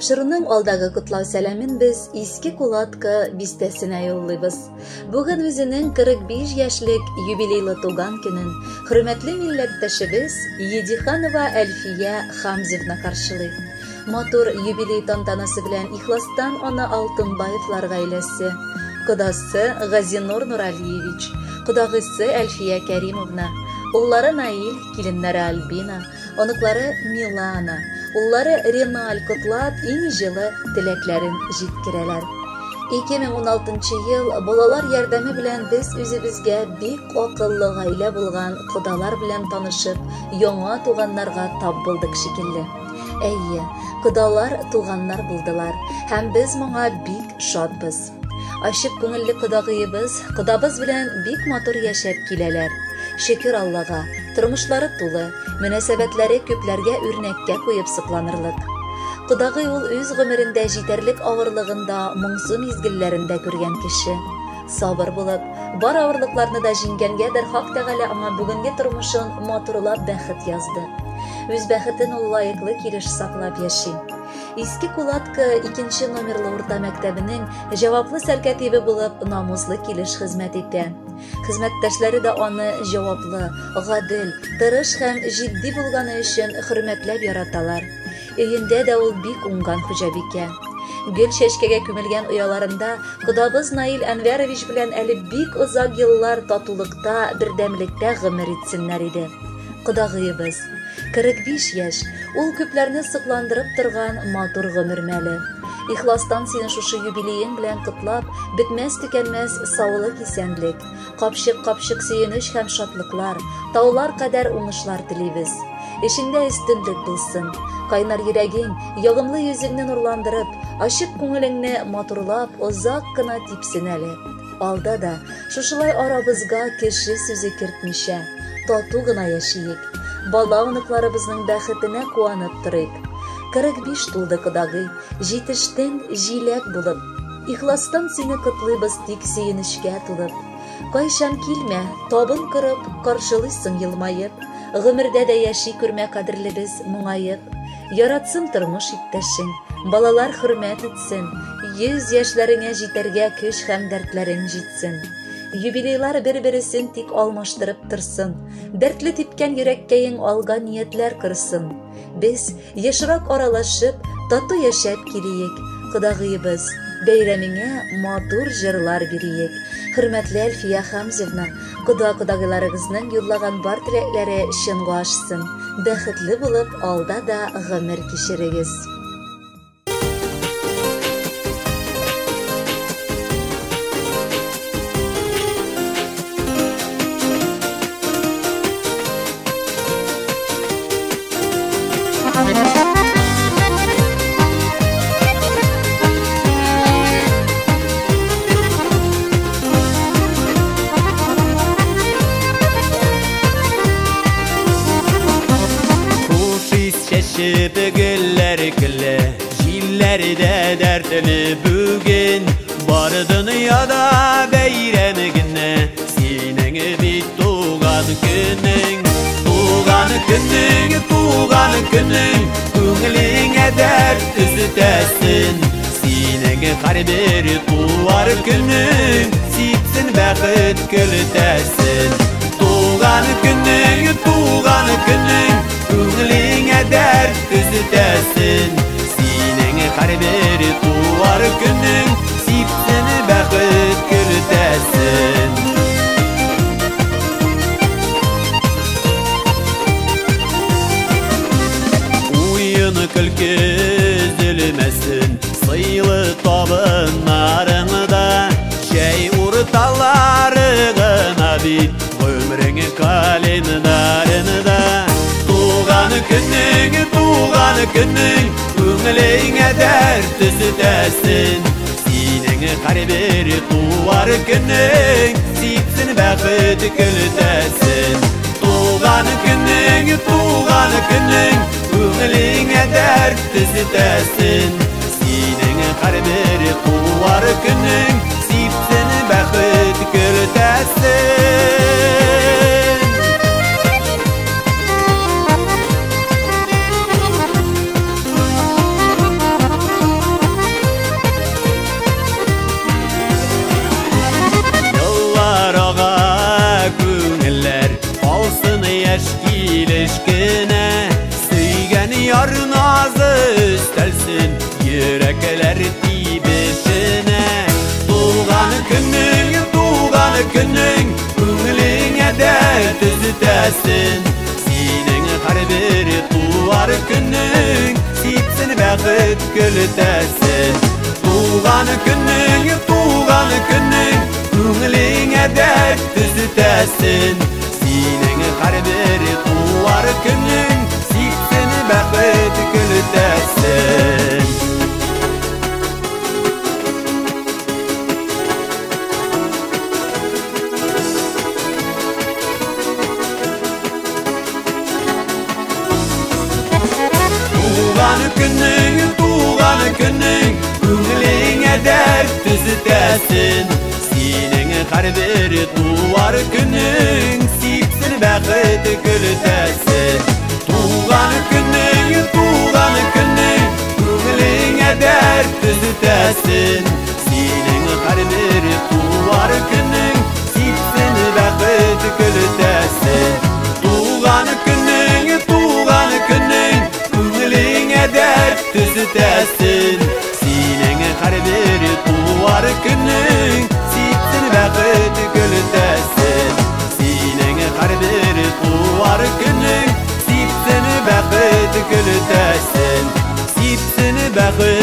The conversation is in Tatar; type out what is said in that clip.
Тапшыруның алдагы котлау сәламен без Иске Кулатка бистәсенә юллыйбыз. Бүген үзенең 45 яшьлек юбилейлы туган көнен хөрмәтле милләттәшебез Едиханова Әлфия Хамзевна каршылый. Матур юбилей тантанасы белән ихластан аны Алтынбаевлар гаиләсе, кодасы Газинур Нуралиевич, кодагысы Әлфия Кәримовна, уллары Наил, киленнәре Альбина, оныклары Милана, уллары Реналь котлап, иң җылы теләкләрен җиткерәләр. 2016 ел балалар ярдәме белән без үзебезгә бик акыллы гаилә булган кодалар белән танышып, яңа туганнарга тап булдык шикелле. Әйе, кодалар туганнар булдылар һәм без моңа бик шатбыз. Ачык күңелле кодагыебыз, кодабыз белән бик матур яшәп киләләр. Шөкер Аллага, тормышлары тулы, мөнәсәбәтләре күпләргә үрнәккә куеп сокланырлык. Кодагый ул үз гомерендә җитәрлек авырлыгын да, моңсу мизгелләрен дә күргән кеше. Сабыр булып, бар авырлыкларны да җиңгәнгәдер Хак Тәгалә аңа бүгенге тормышын матурлап бәхет язды. Үз бәхетен ул лаеклы килеш саклап яши. Иске Кулатка икенче номерлы урта мәктәбенең җаваплы сәркәтибе булып намуслы килеш хезмәт итә. Хезмәттәшләре дә аны җаваплы, гадел, тырыш һәм җитди булганы өчен хөрмәтләп яраталар. Өендә дә ул бик уңган хуҗабикә. Гөл чәчкәгә күмелгән ояларында кодабыз Наил Әнвәрович белән әле бик озак еллар татулыкта, бердәмлектә гомер итсеннәр иде. Кодагыебыз, 45 яшь, ул күпләрне сокландырып торган матур гомер мәле. Ихластан сине шушы юбилеең белән котлап, бетмәс-төкәнмәс саулык-исәнлек, капчык-капчык сөенеч һәм шатлыклар, таулар кадәр уңышлар телибез. Эшеңдә өстенлек булсын. Кайнар йөрәгең, ягымлы йөзеңне нурландырып, ачык күңелеңне матурлап, озак кына типсен әле. Алда да шушылай арабызга кеше сүзе кертмичә, тату гына яшиек. Бала оныкларыбызның бәхетенә куанып торыйк. 45 тулды, кодагый, җитештең җиләк булып. Ихластан сине котлыйбыз тик сөенечкә тулып. Кайчан килмә, табын корып, каршылыйсың елмаеп. Гомердә дә яши күрмә кадерлебез моңаеп. Яратсын тормыш иптәшең, балалар хөрмәт итсен, 100 яшьләреңә җитәргә көч һәм дәртләрең җитсен. Юбилейлар бер-бересен тик алмаштырып торсын. Дәртле типкән йөрәккәең алга ниятләр корсын. Без ешрак аралашып, тату яшәп килиек. Кодагыебыз, бәйрәмеңә матур җырлар бириек. Хөрмәтле Әлфия Хамзевна, кода кодагыйларыгызның юллаган бар теләкләре чынга ашсын. Бәхетле булып алда да гомер кичерегез. Хуш ис чәчеп гөлләр көлә, җилләрдә дәртене бүген. Бар дөньяда бәйрәм генә, синең бит туган көнең. Туган көнең, туган көнең, күңелеңә дәрт өзетәсен. Синең һәрбер туар көнең, сипсен бәхет көлтәсен. Туган көнең, туган көнең, күңелеңә дәрт өзетәсен. Синең һәрбер туар көнең, сипсен бәхет көлтәсен. Уен көлке өзелмәсен, сыйлы табыннарыңда, чәй урталары гына бит, гомерең календарында. Туган көнең, туган көнең, күңелеңә дәрт өзетәсен. Синең һәрбер туар көнең, сипсен бәхет көлтәсен. Туган көнең, туган көнең, күңелеңә дәрт өзетәсен. Синең һәрбер туар көнең, сипсен бәхет көлтәсен. Туган көнең күңелеңә дәрт өзетәсен. Синең һәрбер туар көнең сипсен бәхет көлтәсен. Туган көнең, туган көнең күңелеңә дәрт өзетәсен. Синең һәрбер туар көнең сипсен бәхет көлтәсен. Туган көнең, туган көнең күңелеңә дәрт өзетәсен. Синең һәрбер туар көнең сипсен бәхет көлтәсен. Туган көнең, туган көнең күңелеңә дәрт өзетәсен. Синең һәрбер туар көнең сипсен бәхет көлтәсен. Туган көнең, туган көнең күңелеңә дәрт өзетәсен. Синең һәрбер туар көнең сипсен бәхет көлтәсен. Синең һәрбер туар көнең сипсен бәхет көлтәсен. Сипсен бәхет